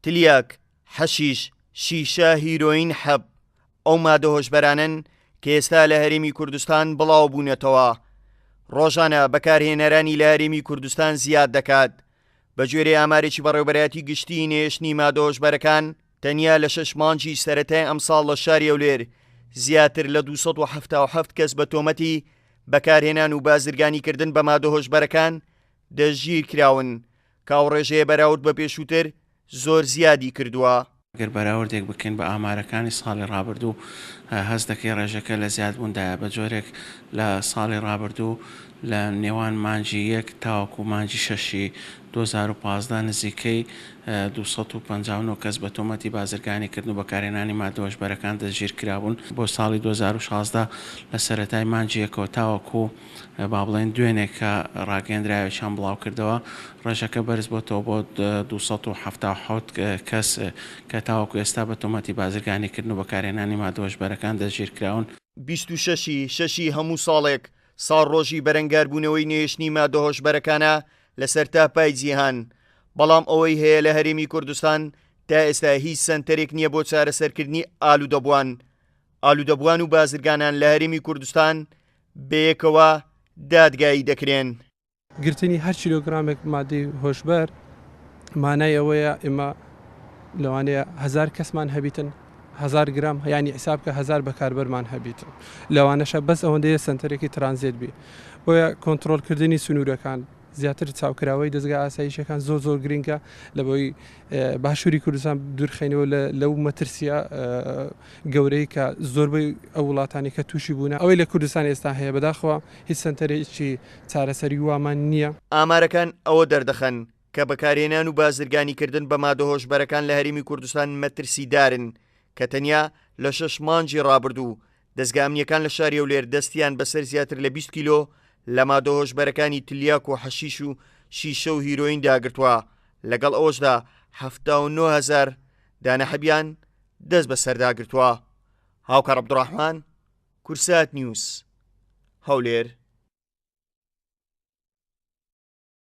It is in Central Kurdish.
تلیاک، حەشیش، شیشە، هیرۆین، حەب، ئەو مادە هۆشبەرانەن کە ئێستا لە هەرێمی کوردستان بڵاوبوونەتەوە. ڕۆژانە بەکارهێنەرانی لە هەرێمی کوردستان زیاد دەکات. بەگوێرەی ئامارێکی بەڕێوەبەرایەتی گشتیی نەهێشتنی مادە هۆشبەرەکان، تەنیا لە شەش مانگی سەرەتای ئەمساڵ لە شاری هەولێر زیاتر لە 277 کەس بە تۆمەتی بەکارهێنان و بازرگانیکردن بە مادە هۆشبەرەکان دەستگیرکراون، کە ئەو ڕێژەیە بەراورد بە پێشووتر زۆر زیادی کردووە. گەر بەراوردێک بکەین بە ئامارەکانی ساڵی ڕابردوو هەست دەکەی ڕێژەکە لە زیادبووندایە بە جۆرێک لە ساڵی ڕابردوو لە نێوان مانگی یەک تاوەکو مانگی شەشی 2015 نزیکەی 259 کەس بە تۆمەتی بازرگانیکردن و بەکارهێنانی ماددە هۆشبەرەکان دەستگیرکرابوون. بۆ ساڵی 2016 لە سەرەتای مانگی یەکەوە تاوەکو با بڵێین دوێنێ کە ڕاگەیەندراوێکیان بڵاوکردەوە، ڕێژەکە بەرزبۆتەوە بۆ 277 کەس کە تاوەکو ئێستا بە تۆمەتی بازرگانیکردن و بەکارهێنانی ماددە هۆشبەرەکان دەستگیرکراون. 26 ی شەشی هەموو ساڵێک ساڵڕۆژی بەرەنگاربوونەوەی نەهێشتنی ماددە هۆشبەرەکانە لە سەرتاپای جیهان، بەڵام ئەوەی هەیە لە هەرێمی کوردستان تا ئێستا هیچ سەنتەرێک نییە بۆ چارەسەرکردنی ئالوودەبووان. ئالوودەبووان و بازرگانان لە هەرێمی کوردستان بەیەکەوە دادگایی دەکرێن. گرتنی هەر کیلۆگرامێک مادەی هۆشبەر مانای ئەوەیە ئێمە لەوانەیە هەزار کەسمان هەبیتن هەزار گرام یانی حیساب کە هەزار بەکاربەرمان هەبیتن لەوانەشە بەس ئەوەندەیە سەنتەرێکی ترانزێت بی بۆیە کۆنترۆڵکردنی سنوورەکان زیاتر چاوکراوەی دەزگا ئاسایشەکان زۆر زۆر گرنگە لە بۆی باشووری کوردستان دوورخەینەوە لەو مەترسیە گەورەی کە زۆربەی ئەو وڵاتانی کە تووشی بوونە ئەوەی لە کوردستان ئێستا هەیە بەداخەوە هیچ سەنتەرێکی چارەسەری وامان نییە. ئامارەکان ئەوە دەردەخەن کە بەکارهێنان و بازرگانیکردن بە مادە هۆشبەرەکان لە هەرێمی کوردستان مەترسیدارن کە تەنیا لە شەش مانگی ڕابردوو دەزگا ئەمنییەکان لە شاری هەولێر دەستیان بەسەر زیاتر لە 20 کیلۆ لە مادە هۆشبەرەکانی تلیاک و حەشیش و شیشە و هیرۆین داگرتووە، لەگەڵ ئەوەشدا 79 هەزار دانە حەبیان دەست بەسەردا گرتووە. هاوکار عەبدوڕەحمان، کوردسات نیوز، هەولێر.